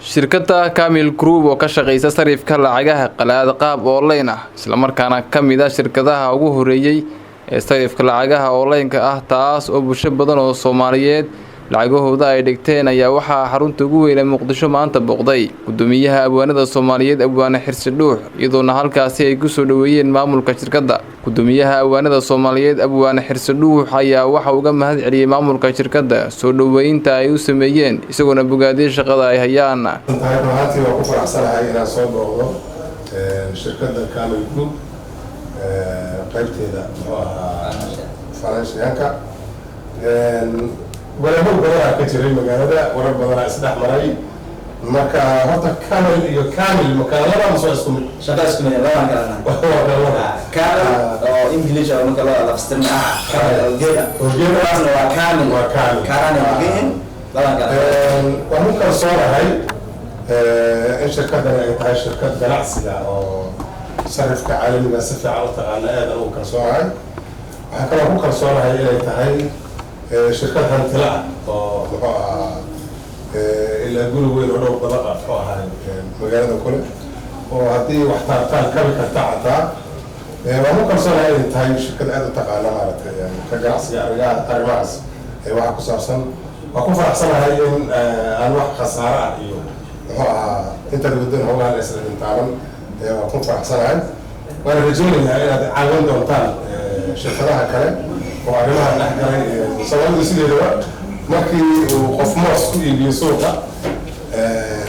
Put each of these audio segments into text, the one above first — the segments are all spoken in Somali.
Shirkadda Kamil Group oo ka shaqeysa sarifka lacagaha qalaad qaab online ah, islamarkaana ka mid ah shirkadaha ugu horeeyay ee sarifka lacagaha online-ka ah, taas oo bulsho badan oo Soomaaliyeed lacagahooda ay dhigteen, ayaa waxaa xarunta ugu weyn ee Muqdisho maanta booqday gudoomiyaha abwaanada Soomaaliyeed, Abwaane Xirsi Dhuux, iyadoona halkaasi ay kusoo dhoweeyeen maamulka shirkadda. Gudoomiyaha abwaanada Soomaaliyeed, Abwaane Xirsi Dhuux, ayaa waxa uga mahad celiyey maamulka shirkadda soo dhoweynta ay u sameeyeen, isagoona bogaadiyey shaqada ay hayaan. Tahay run ahaantii waan ku faraxsanahay inaan soo booqdo shirkadda Camil Group, qaybteeda muxuu ahaa financialka. Wareero badanaa ka jiray magaalada, warar badanaa isdhex maray. Marka horta Camil iyo Camil makaalada ma soo isku mid? Shaqa isku mid, labaan kalena. Waa kalada. Camel oo English oo marka loo lafstirna ah, camel oo geela. Oo geela. Kuwaasna waa Camil. Waa Camil. Kaaraan ay degan yihiin, labaan kala. Waan ku kalsoonahay in shirkadani ay tahay shirkad ganacsiga oo sarifka caalamiga si fiican u taqaana. Aadan ugu kalsoonahay. Waxaan kaloo ku kalsoonahay inay tahay shirkad hantila ah oo muxuu ahaa ilaa guri weyn oo dhowr dabaq ah muxuu ahay magaalada kule oo haddii wax taartaan kabi karta xataa. Waan ku kalsoonahay inay tahay shirkad aada u taqaana maaragtay ka ganacsiga arrimaha arrimahaas waxa ku saabsan. Waan ku faraxsanahay in aan wax khasaare ah iyo muxuu ahaa intaad waddan howlahan aysan idin taaban. Waan ku faraxsanahay, waana rajaynayaa inaad caawin doontaan shirkadaha kale oo arrimaha dhex galay. Soomaalidu sideedaba markii uu qof moos ku iibiyo suuqa,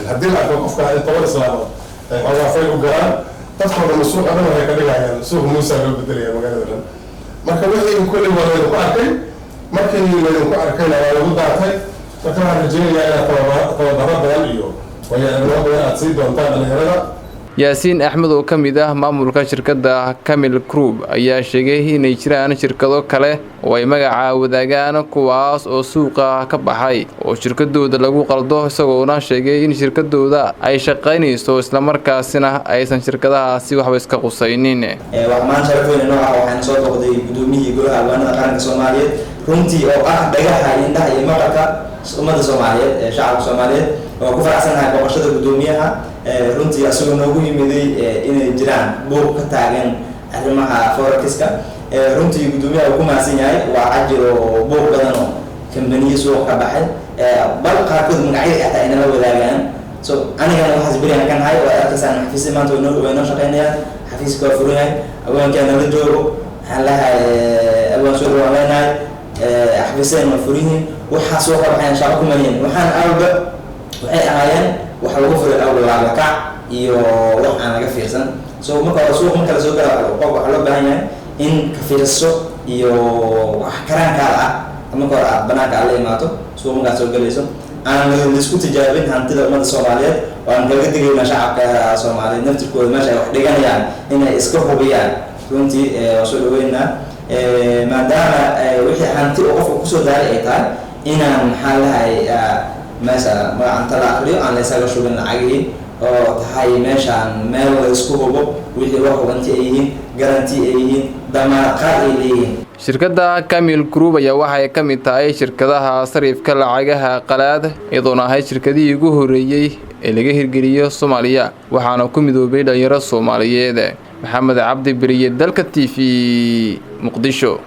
haddii la arko qofka in 10 islaamood ay xoogaa fay u galaan, dadkoo dhan suuqa dhan waxay ka dhigayaan suuq muusa loo bedelaya magaalada dhan. Marka wixii kolley waa laydinku arkay, markii laydinku arkayna waa lagu daatay. Marka waxaan rajeynayaa inaad tababaro badan iyo waayo-aragnimo badan aad sii doontaan dhalinyarada. Yaasiin Axmed oo ka mid ah maamulka shirkadda Camil Group ayaa sheegay inay jiraan shirkado kale oo ay magaca wadaagaan, kuwaas oo suuqa ka baxay oo shirkadooda lagu qaldo, isagoona sheegay in shirkadooda ay shaqaynayso, islamarkaasina aysan shirkadahaasi waxba iska qusaynin. Waxaa maanta sharaf weyn inoo ah, waxaan soo booqday gudoomiyihii Golaha Abwaanada Qaranka Soomaaliyeed, runtii oo ah dhagaha, indhaha iyo maqalka ummadda Soomaaliyeed ee shacabka Soomaaliyeed. Waan ku faraxsanahay booqashada gudoomiyaha, runtii asagoo noogu yimiday inay jiraan buuq ka taagan arrimaha forexiska. Runtii gudoomiyaha uu ku mahadsan yahay. Waa cajir oo buuq badan oo kambaniyo suuqa ka baxay, bal qaarkood magacyada xataa inala wadaagaan. So anigana waxaas beriyan ka nahay. Waad arkaysaan xafiisya maanta way noo shaqeynayaan, xafiiska waa furan yahay, abwaankaa nala joogo. Waxaan lehay abwaan soo dhawaan leenahay, xafiisyadan waa furan yihiin. Waxaa soo ka baxayan shaqo kuma lihin. Waxaan awga waxay ahaayeen wax lagu furay awga laabakac iyo wax aan laga fiirsan. So marka hore suuq marka lasoo gala, qof waxaa loo baahan yahay in ka fiirso iyo wax karaankaada ah. Marka hore aad banaanka aad la imaato suuq markaad soo galayso, aan laisku tijaabin hantida ummadda Soomaaliyeed. Waan kaga digaynaa shacabka Soomaaliyeed naftirkooda meesha ay wax dhiganayaan inay iska hubiyaan. Runtii waa soo dhaweynaa, maadaama wixii hanti oo qofka kusoo daaray ay tahay inaan maxaa lahay meesha magacanta la akriyo, aan la isaga shubin lacagihii, oo tahay meeshaan meel la isku hubo, wixii wax hubanti ay yihiin, guarantee ay yihiin, damaanad qaad ay leeyihiin. Shirkadda Camil Group ayaa waxay ka mid tahay shirkadaha sarifka lacagaha qalaad, iyadoona ahayd shirkadihii ugu horreeyey ee laga hirgeliyo Soomaaliya, waxaana ku midoobay dhalinyaro Soomaaliyeed. Maxamed Cabdi Beriye, Dalka TV, Muqdisho.